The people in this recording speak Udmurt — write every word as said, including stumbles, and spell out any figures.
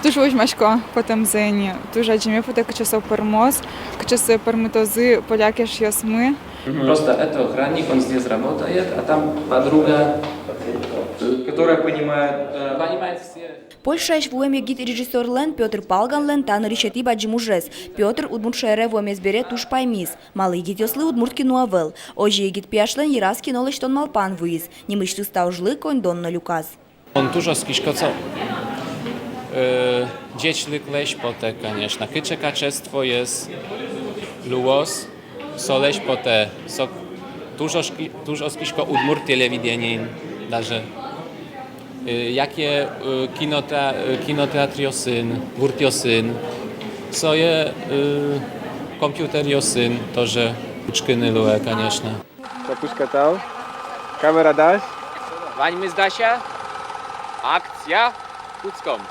Туж возьмасько потэмзэ ини, туж адӟеме потэ, кыӵе со пӧрмоз, кыӵе сое пӧрмытозы поляк эшъёсмы. Просто это охранник, он здесь работает, а там подруга, которая понимает, э, понимает все. Польшаысь вуэм егит режиссёрлэн Пётр Палганлэн та нырысетӥ бадӟым ужез. Пётр Удмурт шаере вуэмез бере туж паймиз, малы егитъёслы удмурт кино ӧвӧл. Озьы егит пияшлэн йыраз кино лэсьтон малпан вуиз. Нимысьтыз та ужлы коньдон но люказ. Мон туж оскисько, со, э, ӟечлыклэсь потэ, конечно. Кыӵе качествоез луоз, солэсь потэ. Со туж оски-, туж оскисько удмурт телевидениын даже. Э, яке, э, кинотеа-, э, кинотеатръёсын, гуртъёсын. Сое, э, компьютеръёсын тоже учкыны луэ, конечно. Капушка тау. Камера дась. Ваньмыз дась. Акция. Кутском.